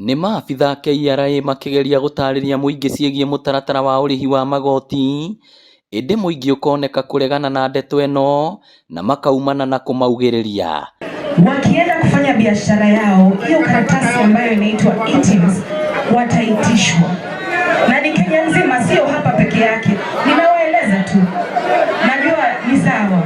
Nĩ maabitha a KRA makĩgeria gũtarĩria mũingĩ ciĩgiĩ mũtaratara wa ũrĩhi wa magoti, ĩndĩ mũingĩ ũkoneka kũregana na ndeto ĩno na makaumana na kũmaugĩrĩria. Wakienda kufanya biashara yao, hiyo karatasi ambayo inaitwa eTIMS wataitishwa, na ni Kenya nzima, sio hapa peke yake. Ninawaeleza tu, najua ni sawa.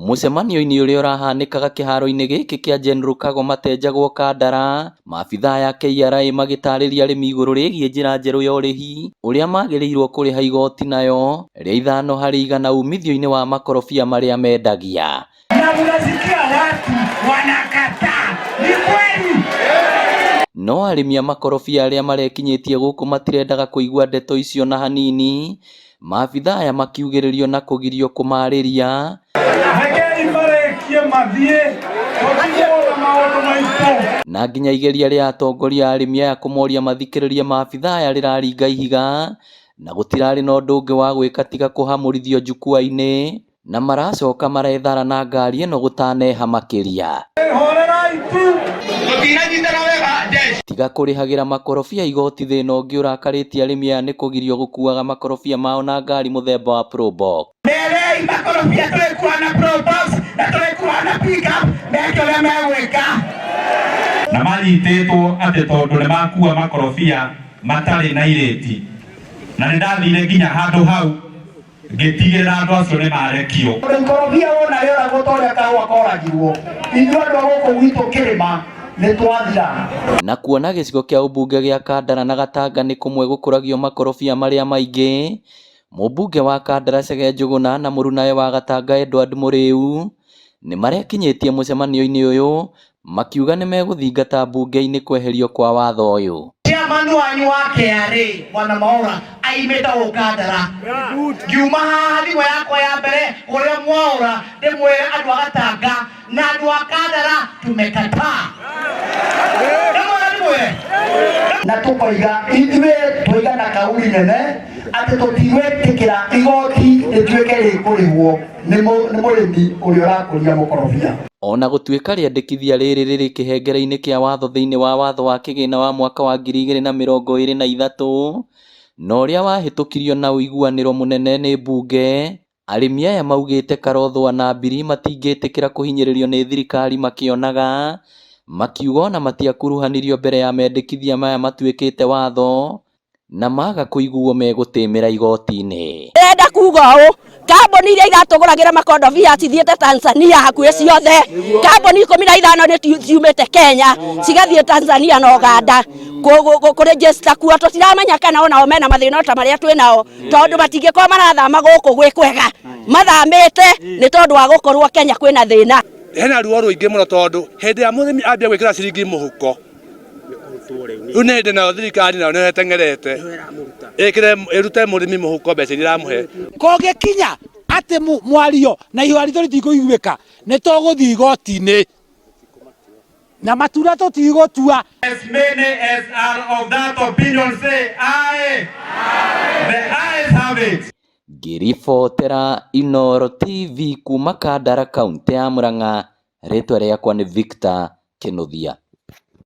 Mũcemanio-inĩ ũrĩa ũrahanĩkaga kĩharo-inĩ gĩkĩ kĩa General Kagoma Tenjagwo Kandara, maabitha aya a KRA magĩtarĩria arĩmi igũrũ rĩgiĩ njĩra njerũ ya ũrĩhi ũrĩa magĩrĩirwo kũrĩha igoti nayo rĩa 5% umithio-inĩ wa makorobia marĩa mendagia. Na mnasikia watu wanakataa, ni kweli? No arĩmi a makorobia arĩa marekinyĩtie gũkũ matirendaga kũigua ndeto icio na hanini, maabitha aya makiugĩrĩrio na kũgirio kũmarĩria. Rekei marĩkie mathiĩ, tũtigwo na maũndũ maitũ. Na nginya igeria rĩa atongoria a arĩmi aya kũmoria mathikĩrĩrie maabitha aya rĩraringa ihiga na gũtirarĩ na ũndũ ũngĩ wa gwĩka tiga kũhamũrithio njukua-inĩ na maracoka marethara na ngari ĩno gũtaneha makĩria. Horerai tu. Tũtinanyitana wega jeshi. Tiga kũrĩhagĩra makorobia igoti thĩna ũngĩ ũrakarĩtie arĩmi aya nĩ kũgirio gũkuaga makorobia mao na ngari mũthemba wa Probox. Merei makorobia tũrĩkua na Probox na tũrĩkua na pickup, meke ũrĩa megwĩka. Na manyitĩtwo atĩ tondũ nĩ makua makorobia matarĩ na irĩti, na nĩ ndathire nginya handũ hau ngĩtigĩrĩra andũ acio nĩ marekio. Ikorobia wona rĩoragwo ta ũrĩa kahũa koragirwo, ithuĩ andũ a gũkũ gwitũ kĩrĩma nĩ twathira. Na kuona gĩcigo kĩa ũmbunge gĩa Kandara na Gatanga nĩ kũmwe gũkũragio makorobia marĩa maingĩ, mũmbunge wa Kandara Chege Njũgũna na mũrunawe wa Gatanga Edward Mũrĩu nĩ marekinyĩtie mũcemanio-inĩ ũyũ makiuga nĩ megũthingata mbunge-inĩ kweherio kwa watho ũyũ. Chairman wanyu wa KRA Bwana Mwaura aimĩte gũkũ Kandara. Ngiuma haha thimũ yakwa ya mbere kũrĩa Mwaura ndĩmwĩre andũ a Gatanga na andũ a Kandara tumekataa. Ndĩmwĩre ndĩmwĩre. Na tũkoiga ithuĩ twoiga na kauli nene atĩ tũtigwĩtĩkĩra igoti rĩtuĩke rĩkũrĩhwo nĩ mũrĩmi ũrĩa ũrakũria mũkorobia. Ona gũtuĩka rĩandĩkithia rĩrĩ rĩrĩ kĩhengere-inĩ kĩa watho thĩinĩ wa watho wa kĩgĩna wa mwaka wa 2023 na ũrĩa wahĩtũkirio na ũiguanĩro mũnene nĩ mbunge, arĩmi aya maugĩte Karothwa na Mbiri matingĩtĩkĩra kũhinyĩrĩrio nĩ thirikari makĩonaga, makiuga ona matiakuruhanirio mbere ya mendekithia maya matuĩkĩte watho na maga kũiguo megũtĩmĩra igoti-inĩ. Ndĩrenda kuga ũũ, kambuni iria iratũgũragĩra makondobia cithiĩte Tanzania hakuhĩ ciothe, kambuni 15 nĩ ciumĩte Kenya cigathiĩ Tanzania na Uganda kũrĩnjĩsta kuo. Tũtiramenya kana onao mena mathĩna ta marĩa twĩ nao, tondũ matingĩkorwo marathama gũkũ gwĩ kwega, mathamĩte nĩ tondũ wa gũkorwo Kenya kwĩna thĩna. Hena ruo rũingĩ mũno tondũ hĩndĩ ya mũrĩmi ambia gwĩkĩra ciringi mũhuko rĩu nĩ hĩndĩ nayo thirikari nayo nĩyo ĩteng'erete ĩkĩre ĩrute mũrĩmi mũhuko mbeca iria ĩramũhe. Kũngĩkinya atĩ mwario na ihũa ritũ rĩtikũiguĩka, nĩ tũgũthiĩ igoti-inĩ na matura tũtigũtua. As many as are of that opinion say aye. The ayes have it. Ngĩribotera Inooro TV kuma Kandara kaũntĩ ya Murang'a, rĩtwa rĩakwa nĩ Victor Kĩnuthia.